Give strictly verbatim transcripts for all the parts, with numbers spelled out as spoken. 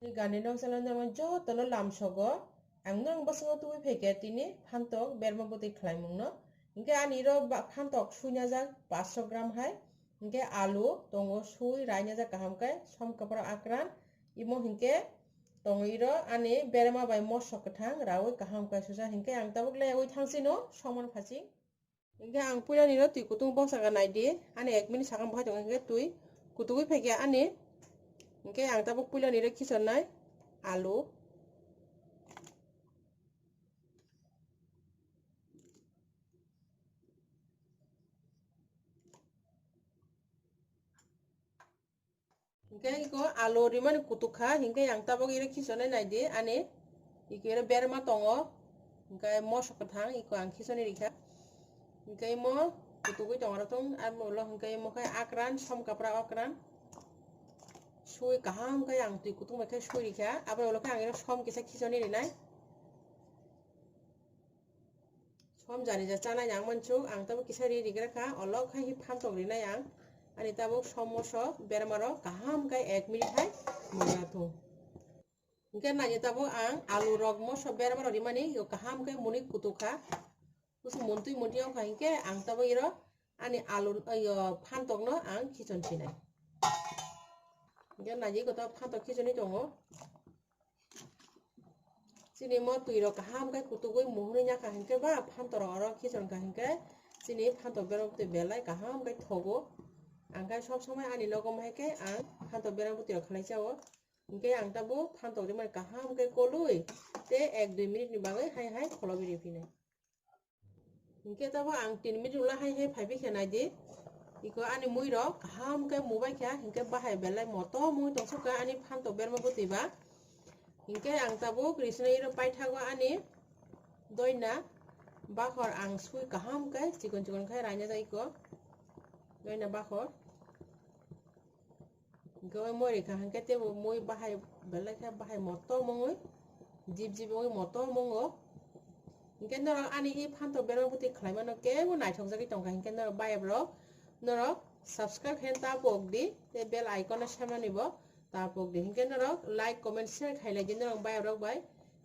Tei gani nok channel ni joto no lamsogo. Ang nang bwskango tubui phaikha tini phantok berma bwtwi khlaimung no. Hinkhe ani ro ba-, phantok suina jak paanch sho gram hai. Hinkhe alu tongo sui raina jak kaham khe som kapra akran. Imo hinkhe tongo iro ani berma bai moso kwthang raui kaham khe suja hinkhe ang tabuk leui thangsino somon phasing. Hinkhe ang puila niro twi kutung boksa kha naidi, ani ek minute sakang bahai tongo hinkhe twi kutugui phaikha ani. Hinkhe ang tabuk puila niro khichonnai alu. Hinkhe iko alu rimani kutuk kha, hinkhe ang tabuk iro khichonai naidi ani, iko iro berma tongo, hinkhe moso kwthang iko ang khichonai rikha. Hinkhe imo kutugui tongo rwthung, amo ulo hinkhe imo khe akran, som kapra okran. Sui kaham khe ang twi kutung bai khe sui rikha, aboni ulo khe ang iro som kisa khichonai rinai. Som jani ja chanai ang mansuk, ang tabuk kisa ri rigra kha, olok hai hi phantok rinai ang. Ani tabuk som moso berma rok kaham khe ek minute hai mungna thung. Hinkhe nai tabuk ang alu rok moso berma rok rimani yo kaham khe muni kutuk kha. Kusu muntui muntui wng kha hinkhe ang tabuk iro ani alu yo phantok no ang khichon sinai. Hinkhe nai iko tabuk phantok khichoni tongo. Chini mo twi rok kaham khe kutugui muhunwi ya kha hinkhe ba phantok rok oro khichon kha hinkhe chini phantok berok twi belai kaham khe thogo. Ang khe sob somoi ani nogo hai khe ang phantok berok bwtwi rok khlai chao. Hinkhe ang tabuk phantok rimani kaham khe kolwi tei ek dui minute ni bagwi hai hai kholobi ri phinai. Hinkhe tabuk ang tin minute ulo hai hai phaibi khe naidi. Iko ani mui rok kaham khe mubai kha, hinkhe bahai belai motom wngwi tongsuk kha ani phantok berma bwtwi ba. Hinkhe ang tabuk risina iro paithago ani doina bakhor ang sui kaham khe chikon chikon khe raina jak iko doina bakhor. Hinkhe o moi rikha hinkhe teibo moi bahai belai khe bahai motom wngwi jip jip wngwi motom wngo. Hinkhe norok ani i phantok berma bwtwi khlaimano kebo naithokjagwi tongkha hinkhe norok bayap rok norok subscribe khe ta pok di tei bell icon no semani bo ta pok di hinkhe norok like comment share khailai di norok bayap rok bai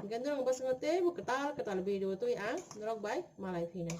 hinkhe norok bwskango teibo kwtal kwtal video twi ang norok bai malai phinai.